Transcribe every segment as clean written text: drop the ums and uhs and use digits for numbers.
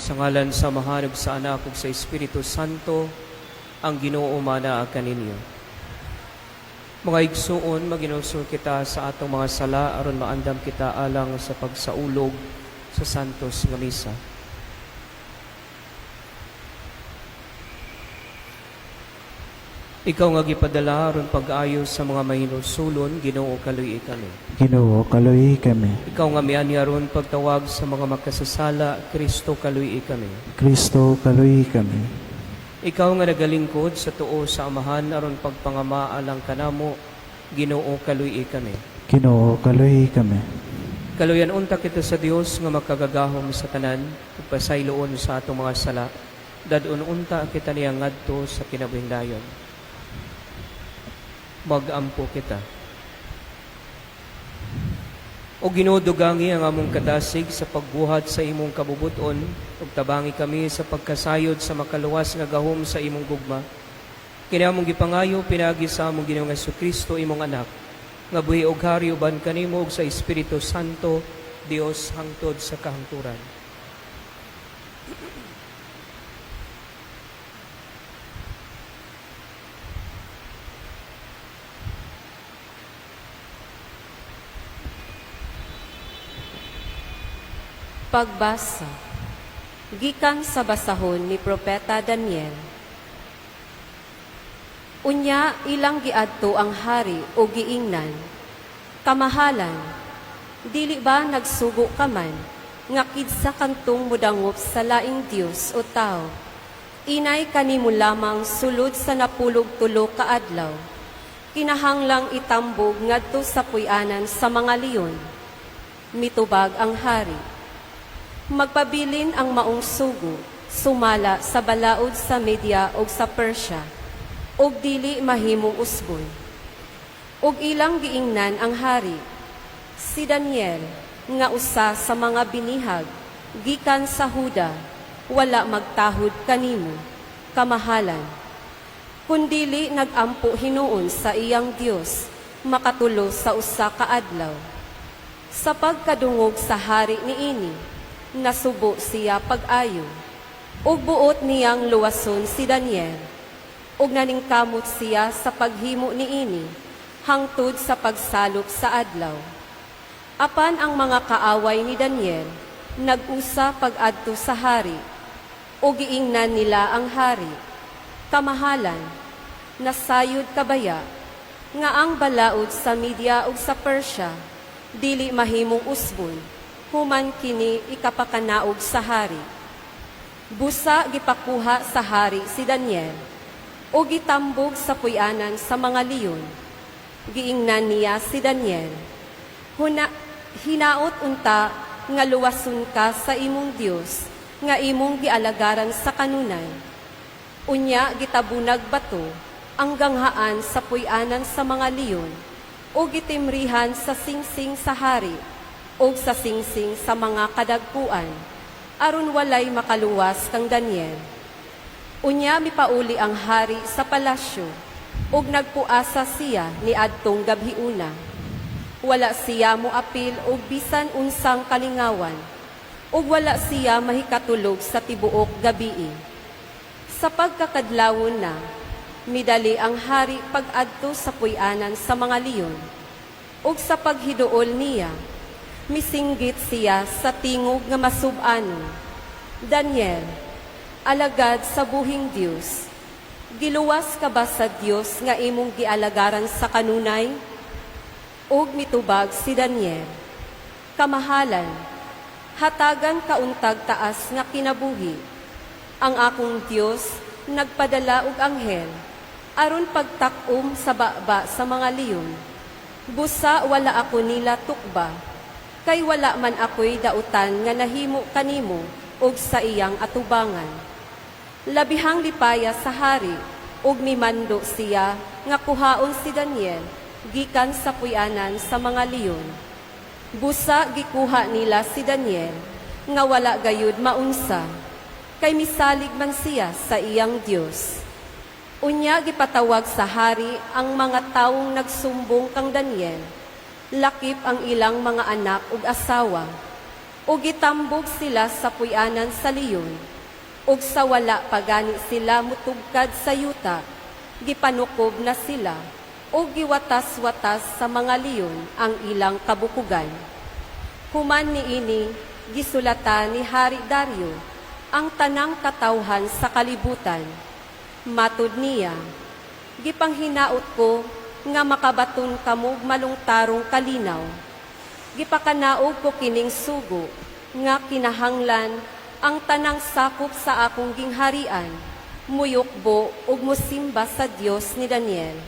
Sa ngalan sa Amahan ug sa Anak ug sa Espiritu Santo, ang Ginoo mana kaninyo. Mga igsuon, maginulsol kita sa atong mga sala aron maandam kita alang sa pagsaulog sa Santos nga Misa. Ikaw nga gipadala aron pag-ayo sa mga mahinulsulon, Ginoo, kaluy-i kami. Ginoo, kaluy-i kami. Ikaw nga miani aron pagtawag sa mga makasasala, Kristo, kaluy-i kami. Kristo, kaluy-i kami. Ikaw nga nagalingkod sa tuo sa Amahan aron pagpangama alang kanamo, Ginoo, kaluy-i kami. Ginoo, kaluy-i kami. Kaluyan unta kita sa Dios nga makagagahom sa tanan, ug pasayloon sa atong mga sala. Dad-on unta kita niya ngadto sa kinabuhing dayon. Mag-ampo kita. O Ginoo, dugangi ang among kadasig sa pagbuhat sa imong kabubuton, ug tabangi kami sa pagkasayod sa makaluwas nga gahom sa imong gugma. Kini among gipangayo pinaagi sa among Ginoong Hesukristo, imong anak, nga buhi og hari uban kanimo ug sa Espiritu Santo, Dios hangtod sa kahangturan. Pagbasa gikan sa basahon ni Propeta Daniel. Unya ilang giadto ang hari o giingnan, "Kamahalan, dili ba nagsugo ka man nga kidsa kantong mudangop sa laing Dios o tao? Inay kanimo lamang sulod sa 92 ka adlaw, kinahanglang itambog ngadto sa puy-anan sa mga leon." Mitubag ang hari, "Magpabilin ang maong sugo sumala sa balaod sa Media ug sa Persia, ug dili mahimong usbon." Ug ilang giingnan ang hari, "Si Daniel, nga usa sa mga binihag gikan sa Huda, wala magtahod kanimo, kamahalan. Kundili nagampo hinuon sa iyang Dios makatulo sa usa ka adlaw." Sa pagkadungog sa hari niini, nasubo siya pag-ayo. Ug buot niyang luwason si Daniel. Ug naningkamot siya sa paghimo niini hangtod sa pagsalop sa adlaw. Apan ang mga kaaway ni Daniel nag-usa pag-adto sa hari, ug giingnan nila ang hari, "Kamahalan, nasayod kabaya nga ang balaod sa Media ug sa Persia dili mahimong usbon human kini ikapakanaog sa hari?" Busa gipakuha sa hari si Daniel ug gitambog sa puy-anan sa mga leon. Giingnan niya si Daniel, "Huna, hinaot unta nga luwason ka sa imong Dios nga imong gialagaran sa kanunay." Unya gitabunag bato ang ganghaan sa puy-anan sa mga leon ug gitimrihan sa singsing sa hari ug sa singsing sa mga kadagkuan aron walay makaluwas kang Daniel. Unya mipauli ang hari sa palasyo ug nagpuasa siya niadtong gabhiuna. Wala siya moapil og bisan unsang kalingawan ug wala siya mahikatulog sa tibuok gabii. Sa pagkakadlawon na, midali ang hari pag-adto sa puy-anan sa mga leon. Ug sa paghiduol niya, misinggit siya sa tingog nga masub-anon, "Daniel, alagad sa buhing Dios, giluwas ka ba sa Dios nga imong gialagaran sa kanunay?" Ug mitubag si Daniel, "Kamahalan, hatagan ka untag taas nga kinabuhi. Ang akong Dios nagpadala og anghel aron pagtak-om sa baba sa mga leon. Busa wala ako nila tukba, kay wala man ako'y dautan nga nahimo kanimo ug sa iyang atubangan." Labihang lipaya sa hari ug mimando siya nga kuhaon si Daniel gikan sa puy-anan sa mga leon. Busa gikuha nila si Daniel nga wala gayud maunsa, kay misalig man siya sa iyang Dios. Unya gipatawag sa hari ang mga tawong nagsumbong kang Daniel, lakip ang ilang mga anak ug asawa. Ug gitambog sila sa puy-anan sa leyon, ug sa wala pa gani sila mutugkad sa yuta, gipanukob na sila, ug giwatas-watas sa mga leyon ang ilang kabukugan. Human niini, gisulatan ni Hari Dario ang tanang katawhan sa kalibutan. Matud niya, gipanghinaot ko nga makabaton kamog malungtarong kalinaw. Gipakanaog ko kining sugo nga kinahanglan ang tanang sakop sa akong gingharian, muyukbo ug musimba sa Dios ni Daniel.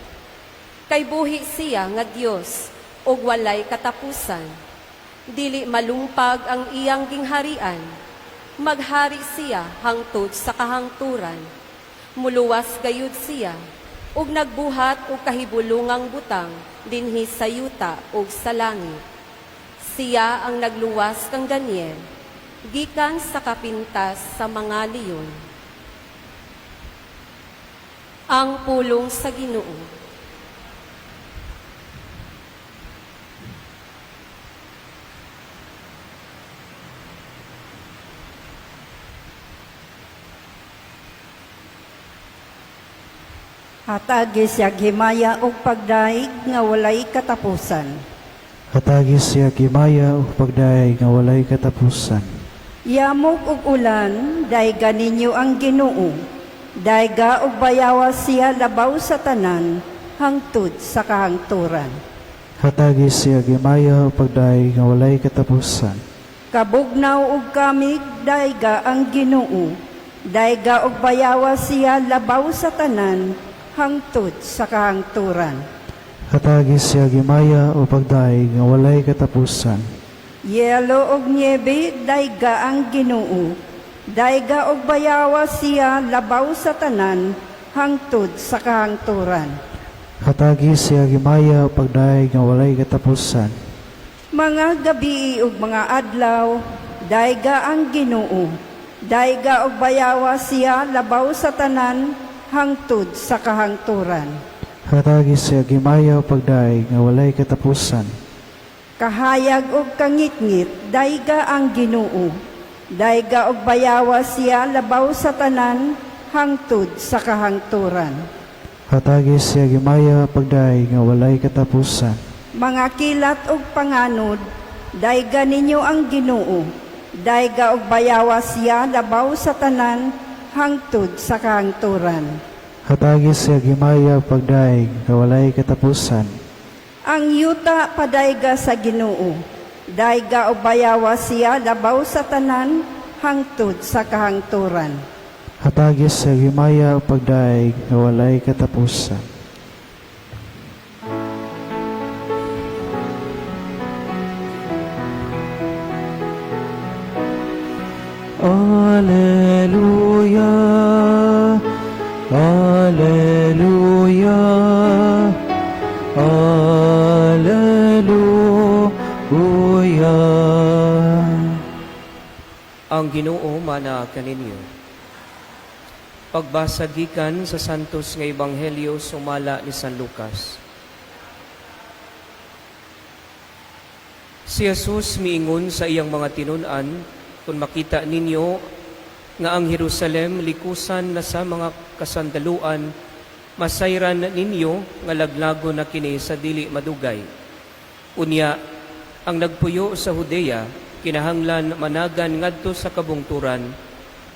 Kay buhi siya nga Dios ug walay katapusan. Dili malumpag ang iyang gingharian. Maghari siya hangtod sa kahangturan. Muluwas gayud siya ug nagbuhat og kahibulungang butang dinhi sa yuta ug sa langit. Siya ang nagluwas kang Daniel gikan sa kapintas sa mga leyon. Ang pulong sa Ginoo. Hatagi siya himaya og pagdaig nga walay katapusan. Hatagi siya himaya ug pagdaig nga walay katapusan. Yamog og ulan, dayga ninyo ang Ginoo. Dayga og bayawa siya labaw sa tanan, hangtod sa kahangturan. Hatagi siya himaya ug pagdaig nga walay katapusan. Kabugnaw og kamig, dayga ang Ginoo. Dayga og bayawa siya labaw sa tanan, hangtod sa kahangturan. Hatagi siya himaya ug pagdaig nga walay katapusan. Yelo og niebe, dayga ang Ginoo. Dayga og bayawa siya labaw sa tanan, hangtod sa kahangturan. Hatagi siya himaya ug pagdaig nga walay katapusan. Mga gabi ug mga adlaw, dayga ang Ginoo. Dayga og bayawa siya labaw sa tanan, hangtod sa kahangturan. Hatagi siya himaya ug pagdaig nga walay katapusan. Kahayag og kangitngit, dayga ang Ginoo. Dayga og bayawa siya labaw sa tanan, hangtod sa kahangturan. Hatagi siya himaya ug pagdaig nga walay katapusan. Mga kilat og panganod, dayga ninyo ang Ginoo. Dayga og bayawa siya labaw sa tanan, hangtod sa kahangturan. Hatagi siya himaya ug pagdaig nga walay katapusan. Ang yuta padayga sa Ginoo. Dayga og bayawa siya labaw sa tanan, hangtod sa kahangturan. Hatagi siya himaya ug pagdaig nga walay katapusan. Alleluia, Alleluia, Alleluia. Ang Ginoo mana kaninyo. Pagbasa gikan sa Santos nga Ebanghelyo sumala ni San Lucas. Si Jesus miingon sa iyang mga tinun-an, kung makita ninyo nga ang Jerusalem likusan na sa mga kasandaluan, masayran ninyo nga laglago na kini sa dili madugay. Unya, ang nagpuyo sa Judea, kinahanglan managan ngadto sa kabungturan,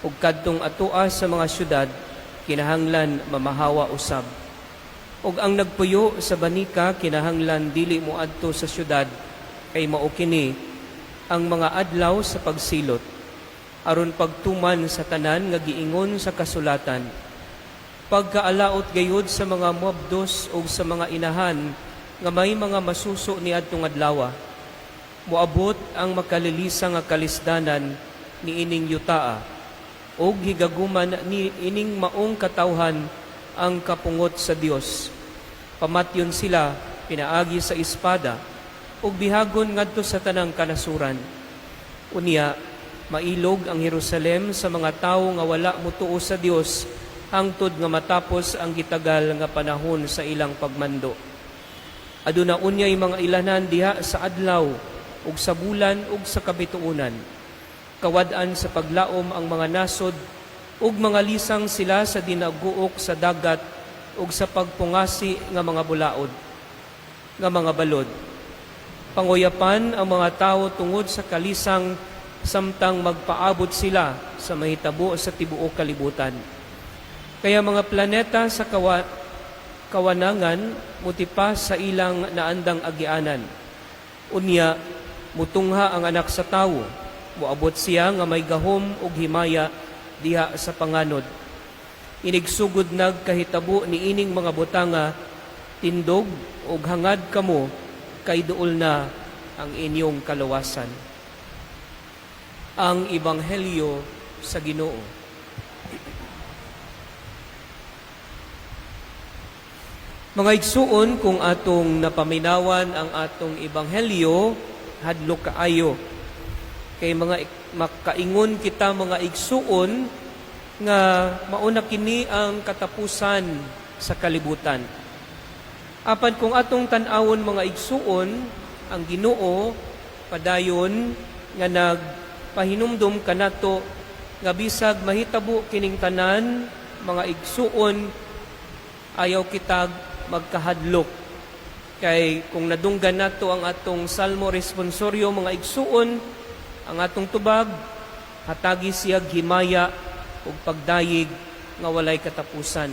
ug kadtong atoa sa mga syudad, kinahanglan mamahawa usab. Ug ang nagpuyo sa banika, kinahanglan dili moadto sa syudad, kay mao kini ang mga adlaw sa pagsilot, aron pagtuman sa tanan nga giingon sa kasulatan. Pagkaalaot gayud sa mga muabdos ug sa mga inahan nga may mga masuso niadtong adlawa. Moabot ang makalilisa nga kalisdanan niining yutaa ug higaguman ni ining maong katawhan ang kapungot sa Dios. Pamatyon sila pinaagi sa espada ug bihagon ngadto sa tanang kanasuran. Unya, mailog ang Jerusalem sa mga tawo nga wala motuo sa Dios hangtod nga matapos ang gitagal nga panahon sa ilang pagmando. Aduna unyay mga ilanan diha sa adlaw ug sa bulan ug sa kabituonan. Kawad-an sa paglaom ang mga nasod ug mga lisang sila sa dinaguok sa dagat ug sa pagpungasi nga mga bulaod, nga mga balod. Panguyapan ang mga tao tungod sa kalisang samtang magpaabot sila sa mahitabo sa tibuok kalibutan. Kaya mga planeta sa kawanangan mutipa sa ilang naandang agianan. Unya, mutungha ang Anak sa Tawo, moabot siya nga may gahom ug himaya diha sa panganod. Inigsugod nagkahitabo ni ining mga butanga, tindog ug hangad kamo kay duol na ang inyong kaluwasan. Ang Ebanghelyo sa Ginoo. Mga igsuon, kung atong napaminawan ang atong ebanghelyo, hadlok kaayo. Kay mga makaingon kita, mga igsuon, nga mauna kini ang katapusan sa kalibutan. Apan kung atong tan-awon, mga igsuon, ang Ginoo padayon nga nagpahinumdum kanato nga bisag mahitabo kining tanan, mga igsuon, ayaw kitag magkahadlok. Kay kung nadunggan nato ang atong Salmo responsoryo, mga igsuon, ang atong tubag, hatagi siya himaya ug pagdayig nga walay katapusan.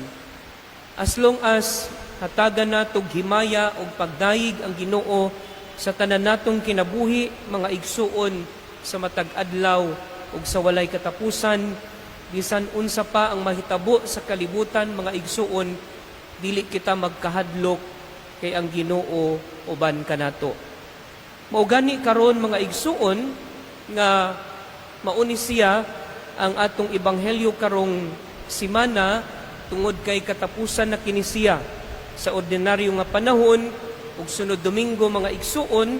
As long as hatagan nato himaya ug pagdayig ang Ginoo sa tanan natong kinabuhi, mga igsuon, sa matag adlaw ug sa walay katapusan, bisan unsa pa ang mahitabo sa kalibutan, mga igsuon, dili kita magkahadlok kay ang Ginoo uban kanato. Mao gani karon, mga igsuon, nga mauni siya ang atong ebanghelyo karong simana tungod kay katapusan na kini siya sa ordinaryo nga panahon ug sunod Domingo, mga igsuon,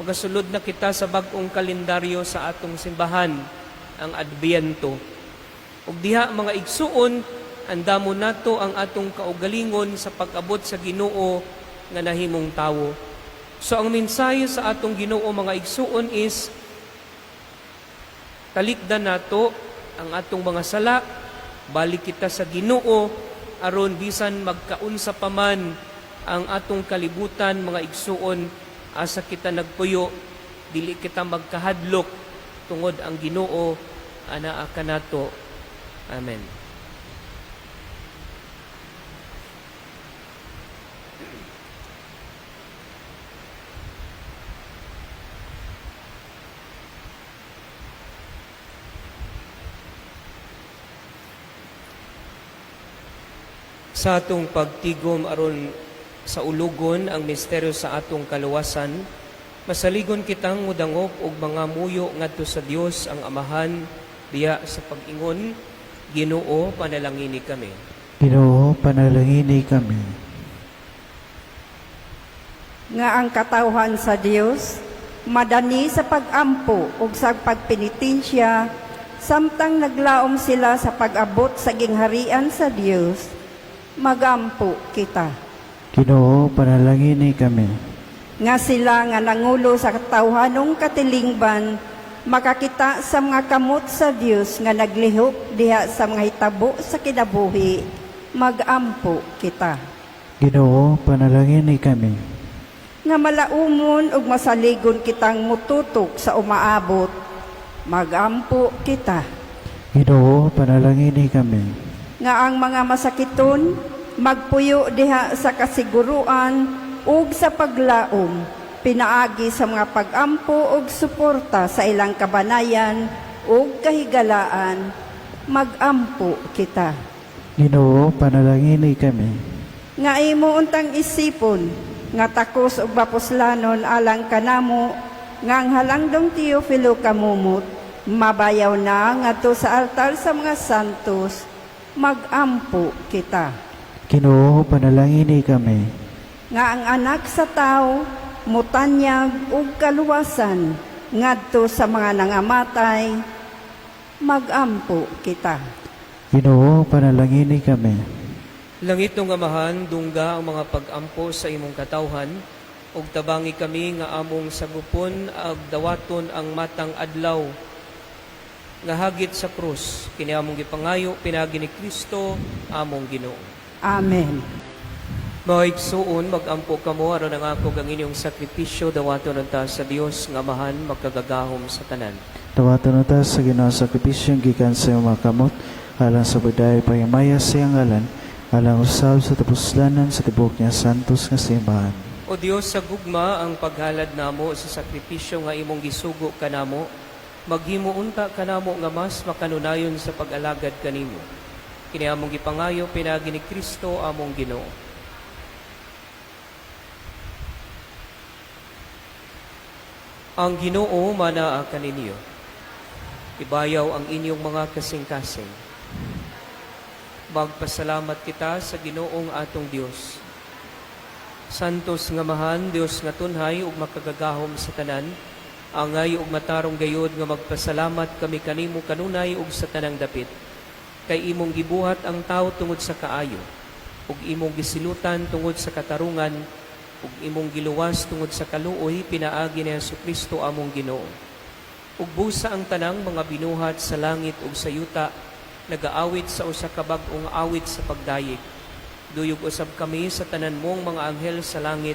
magasulod na kita sa bag-ong kalendaryo sa atong simbahan, ang Adbyento. Ug diha, mga igsuon, andamo nato ang atong kaugalingon sa pag-abot sa Ginoo nga nahimong tawo. So ang mensahe sa atong Ginoo, mga igsuon, is talikdan nato ang atong mga sala, balik kita sa Ginoo aron bisan magkaunsa pa man ang atong kalibutan, mga igsuon, asa kita nagpuyo, dili kita magkahadlok tungod ang Ginoo anaa kanato. Amen. Sa atong pagtigom aron saulugon ang misteryo sa atong kaluwasan, masaligon kitang mudangop og mga muyo ngadto sa Dios ang Amahan diha sa pag-ingon, Ginoo, panalangini kami. Ginoo, panalangini kami. Nga ang katawhan sa Dios madani sa pag-ampo ug sa pagpenitensya samtang naglaom sila sa pag-abot sa gingharian sa Dios, magampo kita. Ginoo, panalangini kami. Nga sila nga nangulo sa katawhanong katilingban makakita sa mga kamot sa Dios nga naglihok diha sa mga hitabo sa kinabuhi, magampo kita. Ginoo, panalangini kami. Nga malaumon ug masaligon kitang mututok sa umaabot, magampo kita. Ginoo, panalangini kami. Nga ang mga masakiton magpuyo diha sa kasiguruan ug sa paglaom pinaagi sa mga pag-ampo ug suporta sa ilang kabanayan ug kahigalaan, magampo kita. Ginoo, panalangini kami. Nga imo untang isipon nga takos ug mapuslanon alang kanamo nga ang halangdong Teofilo Camomot mabayaw na ngadto sa altar sa mga santos, magampo kita. Ginoo, panalangini kami. Nga ang Anak sa Tao mutanyag ug kaluwasan ngadto sa mga nangamatay, magampo kita. Ginoo, panalangini kami. Langitnong Amahan, dungga ang mga pag-ampo sa imong katawhan. Ug tabangi kami nga among sagupon ug dawaton ang matang adlaw nga hagit sa krus. Kini among gipangayo pinaagi ni Kristo among Ginoo. Amen. Mga igsuon, magampo kamo aron ang ako ang inyong sakripisyo dawaton unta sa Dios nga Amahan makagagahom sa tanan. Dawaton unta sa Ginoo ang sakripisyo gikan sa imong mga kamot, alang sa pagdayeg paghimaya sa iyang ngalan, alang usab sa tapuslanan sa tibuok niya santos nga simbahan. O Dios, sa gugma ang paghalad namo sa sakripisyo nga imong gisugo kanamo, maghimo unta kanamo nga mas makanunayon sa pag-alagad kanimo. Kini among gipangayo pinaagi ni Kristo among Ginoo. Ang Ginoo manaa kaninyo. Ibayaw ang inyong mga kasing-kasing. Magpasalamat kita sa Ginoong atong Dios. Santos nga Amahan, Dios nga tunhay ug makagagahom sa tanan, angay ug matarong gayod nga magpasalamat kami kanimo kanunay ug sa tanang dapit. Kay imong gibuhat ang tawo tungod sa kaayo, ug imong gisilutan tungod sa katarungan, ug imong giluwas tungod sa kaluoy pinaagi ni Hesukristo among Ginoo. Ug busa ang tanang mga binuhat sa langit ug sa yuta, nagaawit sa usa ka bag-ong awit sa pagdayeg. Duyog usab kami sa tanan mong mga anghel sa langit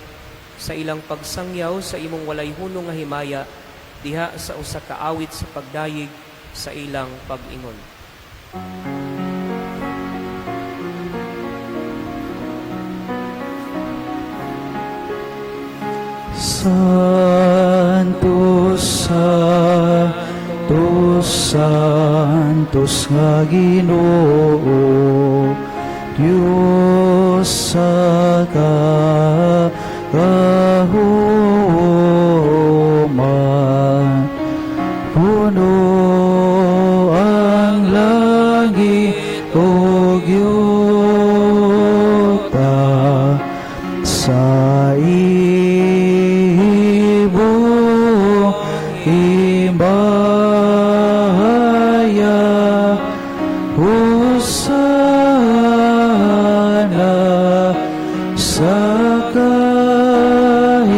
sa ilang pagsangyaw sa imong walay hunong nga himaya diha sa usa ka awit sa pagdayeg sa ilang pag-ingon. Santo, Santo, Santos nga Ginoo, Diyos sa kagahuman. Puno ang langit ug yuta sa imong himaya. Hosana sa kahitaasan.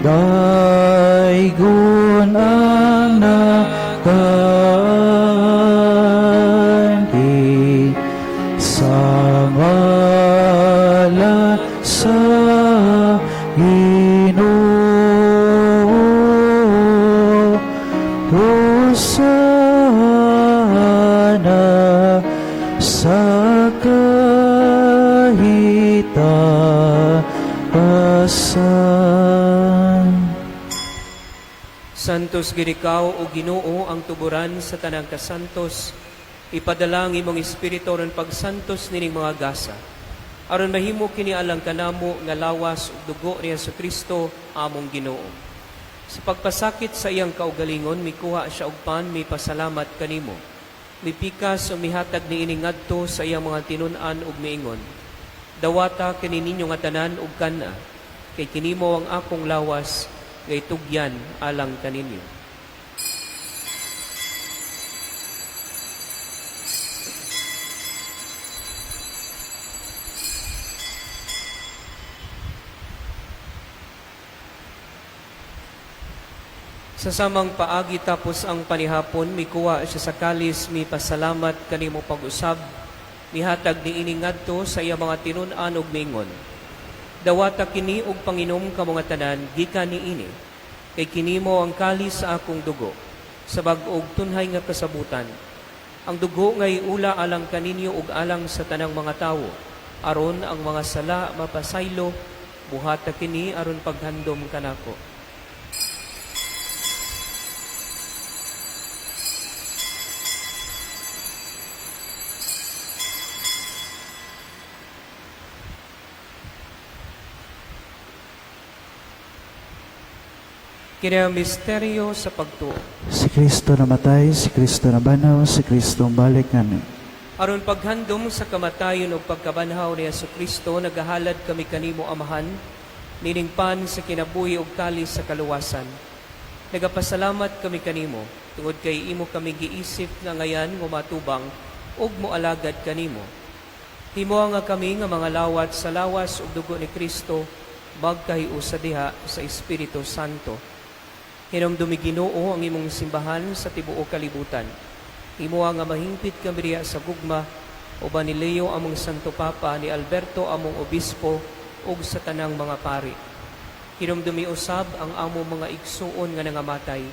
Daygon ang nagaanhi sa ngalan sa Ginoo. Hosana sa kahitaasan. Santos gid ikaw, o Ginoo, ang tuburan sa tanang kasantos. Ipadala ang imong espiritu aron pagsantos nining mga gasa. Aron mahimo kini alang kanamo nga lawas ug dugo ni Hesukristo among Ginoo. Sa pagpasakit sa iyang kaugalingon, mikuha siya og pan, mipasalamat kanimo. Mipikas o mihatag niini ngadto sa iyang mga tinun-an ug miingon: "Dawata kini ninyo nga tanan ug kana, kay kini mao ang akong lawas nga itugyan alang kaninyo." Sa samang paagi tapos ang panihapon, mikuha siya sa kalis, mipasalamat kanimo pag-usab, mihatag niini ngadto sa iya mga tinun-an ug miingon: "Dawata kini ug panginom kamo nga tanan gikan niini, kay kini mao ang kalis sa akong dugo, sa bag-o ug tunhay nga kasabutan. Ang dugo nga iula alang kaninyo ug alang sa tanang mga tawo, aron ang mga sala mapasaylo. Buhata kini aron paghandom kanako." Kini ang misteryo sa pagtuo. Si Kristo namatay, si Kristo nabanhaw, si Kristo balik ngani. Aron paghandom sa kamatayon ug pagkabanhaw ni Kristo, nagahalad kami kanimo, Amahan, nining pan sa kinabuhi ug kalis sa kaluwasan. Nagapasalamat kami kanimo tungod kay imo kami giisip nga angayan nga matubang ug moalagad kanimo. Himoa nga kami nga mga lawat sa lawas ug dugo ni Kristo magkahiusa diha sa Espiritu Santo. Hinumdumi, Ginoo, ang imong simbahan sa tibuok kalibutan. Himoa nga mahingpit kami diha sa gugma uban ni Leo among Santo Papa, ni Alberto among obispo ug sa tanang mga pari. Hinumdumi usab ang among mga igsuon nga nangamatay,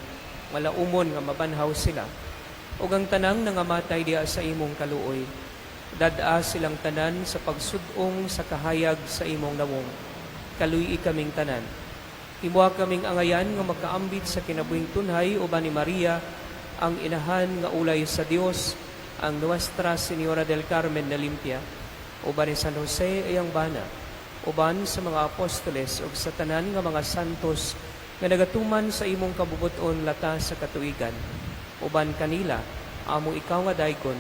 malaumon nga mabanhaw sila, ug ang tanang nangamatay diha sa imong kaluoy. Dad-a silang tanan sa pagsud-ong sa kahayag sa imong nawong. Kaluy-i kaming tanan. Himoa kaming angayan nga makaambit sa kinabuhing tunhay uban ni Maria, ang inahan nga ulay sa Dios, ang Nuestra Señora del Carmen na limpia, uban ni San Jose iyang bana, uban sa mga apostoles ug sa tanan nga mga santos nga nagatuman sa imong kabubuton lata sa katuigan. Uban kanila, amo ikaw nga daygon,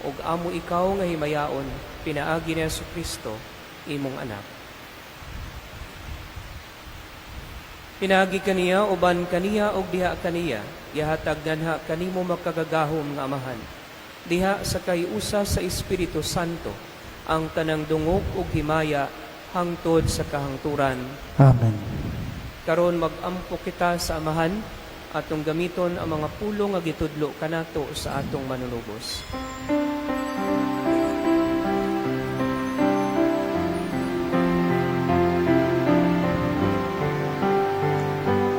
ug amo ikaw nga himayaon, pinaagi ni Kristo, imong anak. Pinaagi kaniya, uban kaniya, ug diha kaniya, ihatag nganha kanimo makagagahom nga Amahan, diha sa kahiusa sa Espiritu Santo, ang tanang dungog ug himaya hangtod sa kahangturan. Amen. Karon mag-ampo kita sa Amahan, atong gamiton ang mga pulong nga gitudlo kanato sa atong manunubos.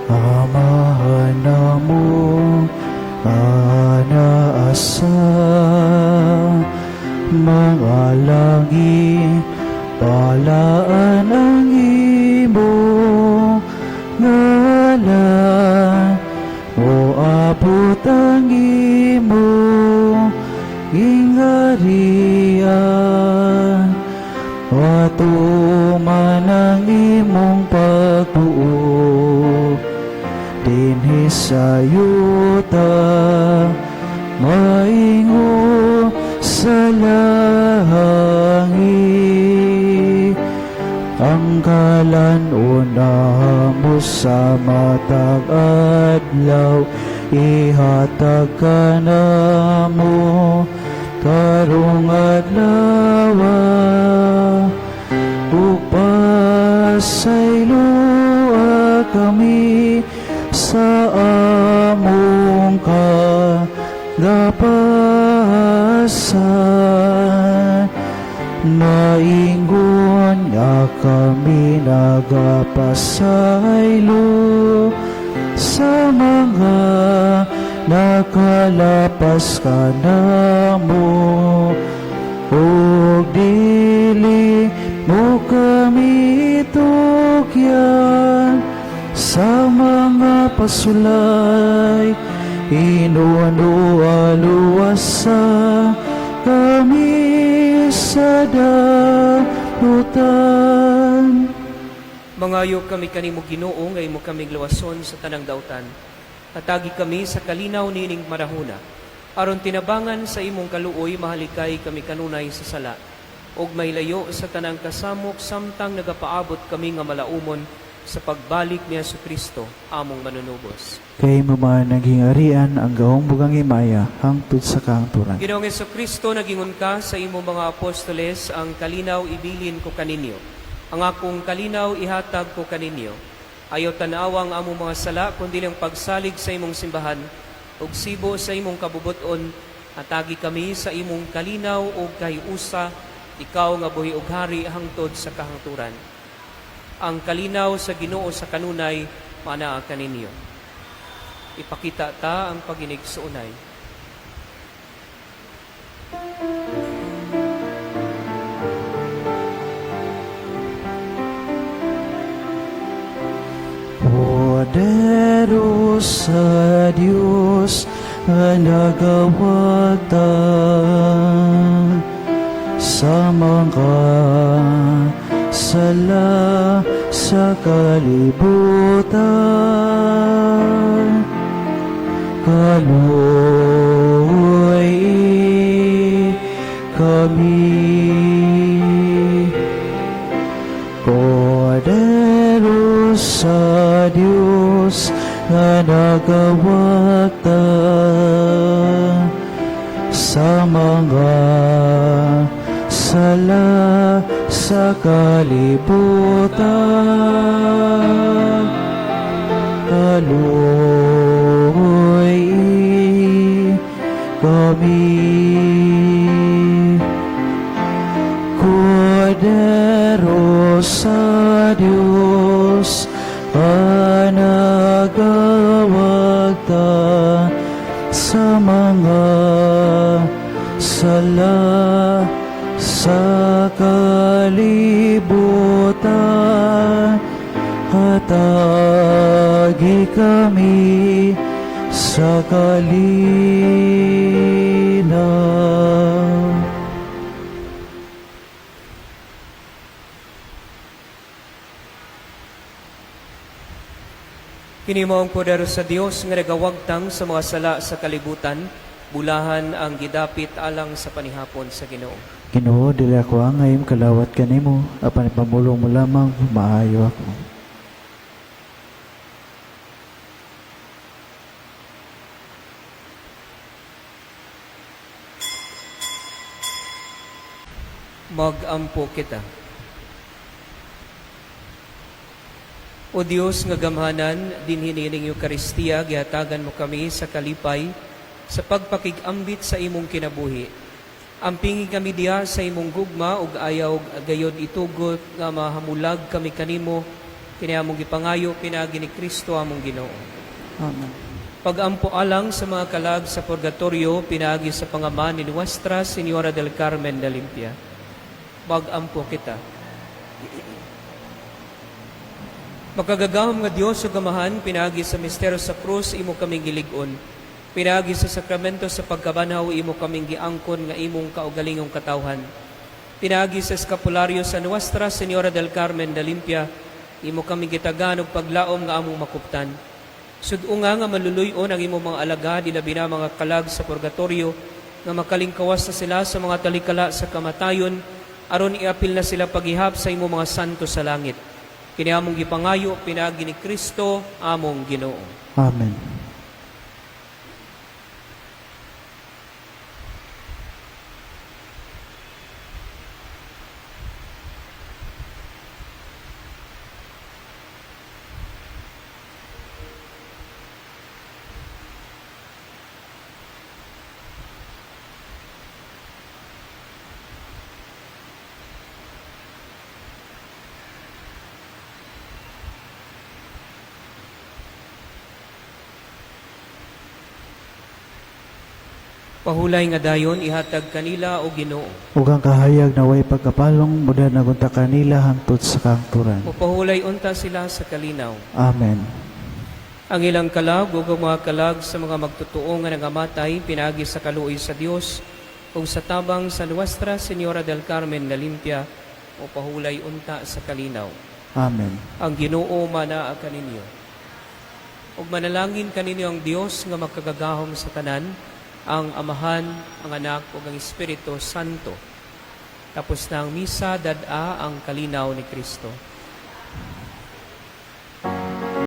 Amahan namo anaa sa mga langit, balaan ang imong ngalan, moabot ang imong gingharian, matuman ang imong pagbuot dinhi sa yuta maingon sa langit. Ang kalan-on namo sa matag adlaw, ihatag kanamo karong adlaw, ug pasayloa kami sa among kagapasan, maingon nga kami nagapasaylo sa mga nakalapas kanamo, ug dili mo kami tugyan sa mga pasulay, hinuon luwasa kami sa dautan. Mangayo kami kanimo, Ginoo, nga imo kaming luwason sa tanang dautan. Hatagi kami sa kalinaw niining panahona, aron tinabangan sa imong kaluoy mahalikay kami kanunay sa sala ug mahilayo sa tanang kasamok samtang nagapaabot kami nga malaumon sa pagbalik ni Kristo among manunubos. Kay imo man ang gingharian, ang gahom ug ang himaya, hangtod sa kahangturan. Ginoong Kristo, nagingon ka sa imong mga apostoles, "Ang kalinaw ibilin ko kaninyo. Ang akong kalinaw ihatag ko kaninyo." Ayaw tanawa ang among mga sala, kundi ang pagsalig sa imong simbahan, ug sibo sa imong kabubuton, hatagi kami sa imong kalinaw ug kahiusa, ikaw nga buhi ug hari hangtod sa kahangturan. Ang kalinaw sa Ginoo sa kanunay manaa kaninyo. Ipakita ta ang paginigsuonay. Kordero sa Dios nga nagawagtang sa mga sala sa kalibutan. Kaluoy kami. Kordero sa Dios nga nagawagtang sa sa mga sala sa kalibutan, kaluoy kami. Kordero sa Diyos, nagawagtang sa mga sala sa kalibutan, hatagi kami sa kalinaw. Kini mao ang Kordero sa Dios nga nagawagtang sa mga sala sa kalibutan, bulahan ang gidapit alang sa panihapon sa Ginoo. Ginoo, dili ako angay kalawat kanimo, apan ipamulong mo lamang, maayo ako. Magampo kita. O Dios nga gamhanan, dinhi niining Eukaristiya, gihatagan mo kami sa kalipay sa pagpakig-ambit sa imong kinabuhi. Ampingi kami diha sa imong gugma ug ayaw gayod itugot nga mahamulag kami kanimo, kini among gipangayo pinaagi ni Kristo among Ginoo. Amen. Pagampo alang sa mga kalag sa purgatorio, pinaagi sa pangama ni Nuestra Señora del Carmen de Limpia. Magampo kita. Makagagahom nga Dios ug Amahan, pinaagi sa misteryo sa krus, imo kaming gilig-on. Pinaagi sa sakramento sa pagkabanhaw, imo kaming giangkon nga imong kaugalingong katawhan. Pinaagi sa eskapularyo sa Nuestra Señora del Carmen de Limpia, imo kaming gitagan og paglaom nga among makuptan. Sud-unga nga maluluy-on ang imong mga alagad, ilabi na mga kalag sa purgatorio, nga makalingkawas na sila sa mga talikala sa kamatayon, aron iapil na sila paghihap sa imong mga santo sa langit. Kini among gipangayo pinaagi ni Kristo among Ginoo. Amen. Pahulay nga dayon ihatag kanila o Ginoo. Ug ang kahayag na way pagkapalong modanag unta kanila hangtod sa kahangturan. Mopahulay unta sila sa kalinaw. Amen. Ang ilang kalag ug ang mga kalag sa mga magtotoo nga nangamatay pinaagi sa kaluoy sa Dios ug sa tabang sa Nuestra Señora del Carmen na Limpia, mopahulay unta sa kalinaw. Amen. Ang Ginoo manaa kaninyo. Ug manalangin kaninyo ang Dios nga makagagahom sa tanan, ang Amahan, ang Anak ug ang Espiritu Santo. Tapos na ang misa, dad-a ang kalinaw ni Kristo.